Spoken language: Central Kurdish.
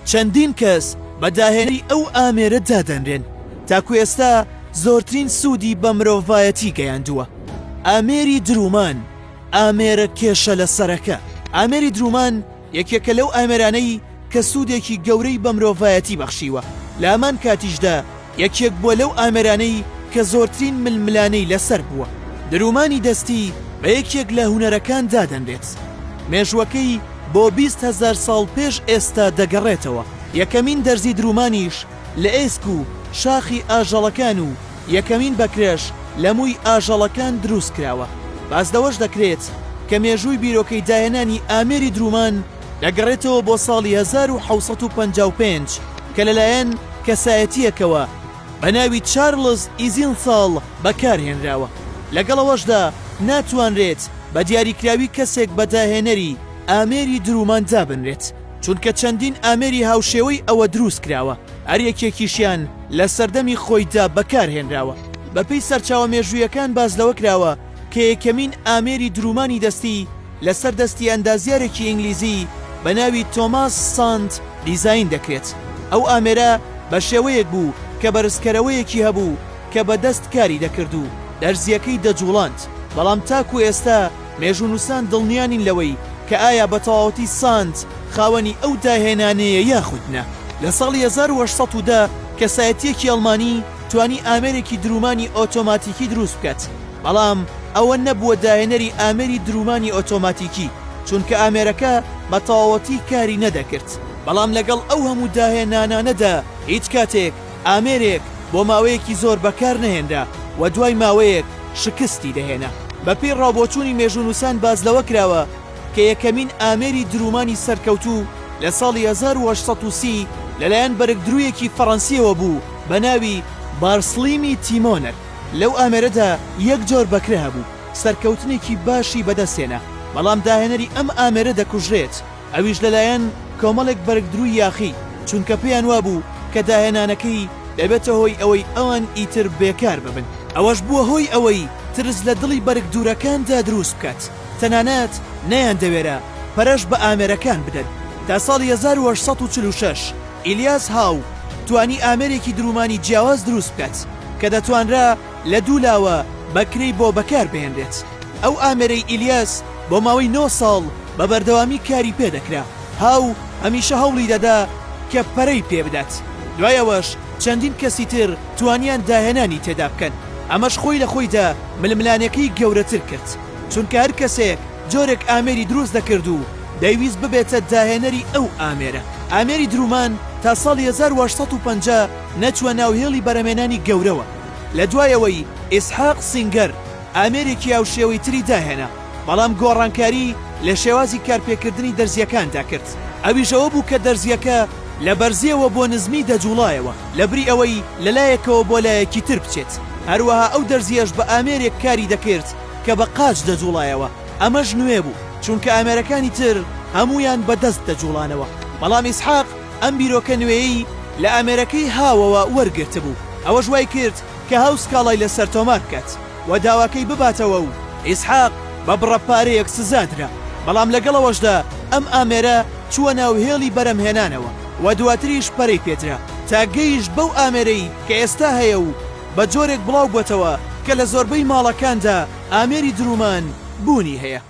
چەندین کەس بە داهێنەری ئەو ئامێرە دادەنرێن، تاکو ئێستا زۆرترین سوودی بە مرۆڤایەتی گەیاندووە. ئامێری دروومان، ئامێرە کێشە لەسەرەکە. ئامێری دروومان یەکێکە لەو ئامێرانەی کە سوودێکی گەورەی بە مرۆڤایەتی بەخشیوە، لە هەمان کاتیشدا یەکێک بووە لەو ئامێرانەی کە زۆرترین ململانێی لەسەر بووە. دروومانی دەستی بە یەکێک لە هونەرەکان دادەنرێت، مێژووەکەی بۆ 20 هەزار ساڵ پێش ئێستا دەگەڕێتەوە، یەکەمین دەرزی دروومانیش لە ئێسک و شاخی ئاژەڵەکان و یەکەمین بەکرەش لە مووی ئاژەڵەکان دروست کراوە. باس لەوەش دەکرێت کە مێژووی بیرۆکەی داهێنانی ئامێری دروومان دەگەڕێتەوە بۆ ساڵی 1755 کە لەلایەن کەسایەتییەکەوە بە ناوی چارڵز ئیزینساڵ بەکارهێنراوە. لەگەڵ ئەوەشدا ناتوانرێت بە دیاریکراوی کەسێک بە داهێنەری ئامێری دروومان دابنرێت، چونکە چەندین ئامێری هاوشێوەی ئەوە دروست کراوە، هەر یەکێکیشیان لە سەردەمی خۆیدا بەکارهێنراوە. بەپێی سەرچاوە مێژوویەکان باس لەوە کراوە کە یەکەمین ئامێری دروومانی دەستی لەسەر دەستی ئەندازیارێکی ئینگلیزی بە ناوی تۆماس سانت دیزاین دەکرێت. ئەو ئامێرە بە شێوەیەک بوو کە بەرزکەرەوەیەکی هەبوو کە بە دەست کاری دەکرد و دەرزییەکەی دەجووڵاند، بەڵام تاکوو ئێستا مێژوونووسان دڵنیا نین لەوەی کە ئایا بە تەواوەتی سانت خاوەنی ئەو داهێنانەیە یاخود نا. لە ساڵی 1810 کەسایەتییەکی ئەڵمانی توانی ئامێرێکی دروومانی ئۆتۆماتیکی دروست بکات، بەڵام ئەوە نەبووە داهێنەری ئامێری دروومانی ئۆتۆماتیکی، چونکە ئامێرەکە بە تەواوەتی کاری نەدەکرد. بەڵام لەگەڵ ئەو هەموو داهێنانانەدا هیچ کاتێک ئامێرێک بۆ ماوەیەکی زۆر بەکار نەهێنرا و دوای ماوەیەک شکستی دەهێنا. بەپێی ڕاوبۆچوونی مێژوونووسان باس لەوە کراوە کە یەکەمین ئامێری دروومانی سەرکەوتوو لە ساڵی 1830 لەلایەن بەرگدروویەکی فەڕەنسییەوە بوو بە ناوی بارسڵیمی تیمۆنەر. لەو ئامێرەدا یەک جۆر بەکرە هەبوو، سەرکەوتنێکی باشی بەدەستهێنا، بەڵام داهێنەری ئەم ئامێرە دەکوژرێت، ئەویش لەلایەن کۆمەڵێک بەرگدرووی یاخی، چونکە پێیان وابوو کە داهێنانەکەی دەبێتە هۆی ئەوەی ئەوان ئیتر بێکار ببن. ئەوەش بووە هۆی ئەوەی ترس لە دڵی بەرگدوورەکاندا دروست بکات، تەنانەت نەیاندەوێرا پەرەش بە ئامێرەکان بدەن. تا ساڵی 1846 ئیلیاس هاو توانی ئامێرێکی دروومانی جیاواز دروست بکات کە دەتوانرا لە دوو لاوە بە کرێی بۆ بەکار بهێنرێت. ئەو ئامێرەی ئیلیاس بۆ ماوەی نۆ ساڵ بە بەردەوامی کاری پێ دەکرا. هاو هەمیشە هەوڵی دەدا کە پەرەی پێ بدات. دوای ئەوەش چەندین کەسی تر توانیان داهێنانی تێدا بکەن. ئەمەش خۆی لە خۆیدا ململانێکەی گەورەتر کرد. چونکە هەر کەسێک جۆرێک ئامێری دروست دەکرد و دەیویست ببێتە داهێنەری ئەو ئامێرە. ئامێری دروومان تا ساڵی 1850 نەچووە ناو هێڵی بەرهەمێنانی گەورەوە. لە دوای ئەوەی ئیسحاق سینگەر ئامێرێکی هاوشێوەی تری داهێنا، بەڵام گۆڕانکاری لە شێوازی کارپێکردنی دەرزییەکاندا کرد، ئەویش ئەوە بوو کە دەرزییەکە لە بەرزییەوە بۆ نزمی دەجووڵایەوە لەبری ئەوەی لە لایەکەوە بۆ لایەکی تر بچێت، هەروەها ئەو دەرزییەش بە ئامێرێک کاری دەکرد کە بە قاچ دەجووڵایەوە، ئەمەش نوێ بوو، چونکە ئامێرەکانی تر هەموویان بە دەست دەجووڵانەوە، بەڵام ئیسحاق ئەم بیرۆکە نوێیەی لە ئامێرەکەی هاوەوە وەرگرتبوو، ئەوەش وای کرد کە هاو سکاڵای لەسەر تۆمار بکات و داواکەی بباتەوە و ئیسحاق بە بڕە پارەیەک سزا درا، بەڵام لەگەڵ ئەوەشدا ئەم ئامێرە چووە ناو هێڵی بەرهەمهێنانەوە و دواتریش پەرەی پێدرا تا گەیشت بەو ئامێرەی کە ئێستا هەیە و بە جۆرێک بڵاوبووەتەوە کە لە زۆربەی ماڵەکاندا ئامێری دروومان بوونی هەیە.